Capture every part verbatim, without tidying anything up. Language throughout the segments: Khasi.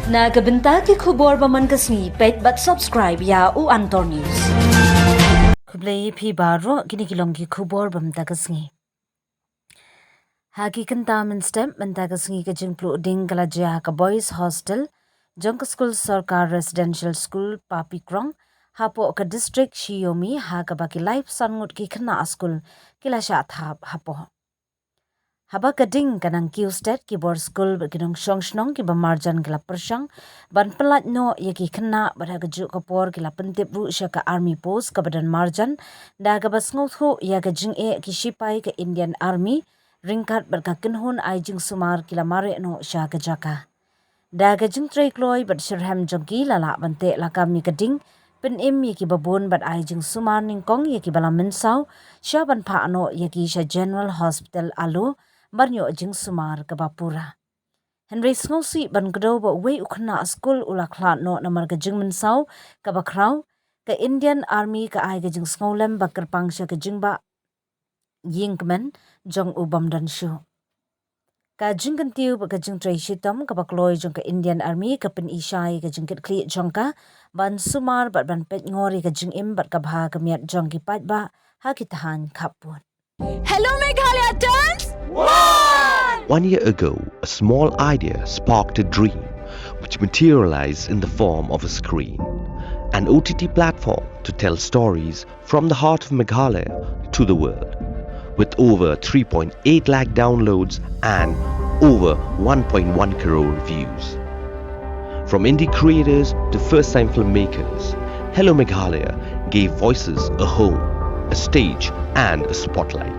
Na ka bynta ki khubor ba man ka sngi, peit bad subscribe ïa u Antor News. Khublei phi baroh, kine ki long ki khubor ba mynta ka sngi. Ha ki kynta mynstep mynta ka sngi, ka jingpluh ding ka la jia ha ka Boys Hostel jong ka skul sorkar Residential School Papikrong hapoh ka district Shi Yomi, ha kaba ki laiphew san ngut ki khynnah skul ki la shah thap hapoh. Haba ka ding ka nang kiew stet, ki bor skul bad ki nongshong shnong kiba marjan ki la pyrshang ban pyllait noh ïa ki khynnah, bad ha kajuh ka por ki la pyntip ruh sha ka army post kaba don marjan, da kaba sngewthuh ïa ka jingeh ki shipai ka Indian Army ryngkat bad ka kynhun ai jingsumar ki la mareh noh sha ka jaka. Da ka jingtrei kloi bad shitrhem jong ki, la lah ban teh lakam ïa ka ding, pynim ïa kiba bun bad ai jingsumar nyngkong ïa kiba la mynsaw, sha ban phah noh ïa ki sha General Hospital Allu ban ïoh jingsumar kaba pura. Hynrei sngewsih ban kdew ba uwei u khynnah skul u la khlad noh namar ka jingmynsaw kaba khraw, ka Indian Army ka ai ka jingsngewlem ba kyrpang sha ka jingbah ïing kmen jong u bym don shuh. Ka jingkyntiew bad ka jingtrei shitom kaba kloi jong ka Indian Army ka pyni shai ka jingkitkhlieh jong ka ban sumar bad ban peitngor ïa ka jingim bad ka bha ka miat jong ki paidbah ha ki thaiñ khappud. Hello Meghalaya turns one! One year ago, a small idea sparked a dream which materialized in the form of a screen, an O T T platform to tell stories from the heart of Meghalaya to the world, with over three point eight lakh downloads and over one point one crore views. From indie creators to first time filmmakers, Hello Meghalaya gave voices a home, a stage, and a spotlight.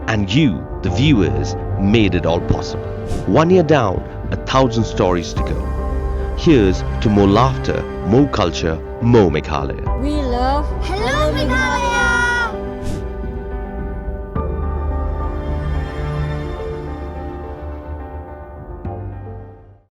And you, the viewers, made it all possible. One year down, a thousand stories to go. Here's to more laughter, more culture, more Meghalaya. We love Hello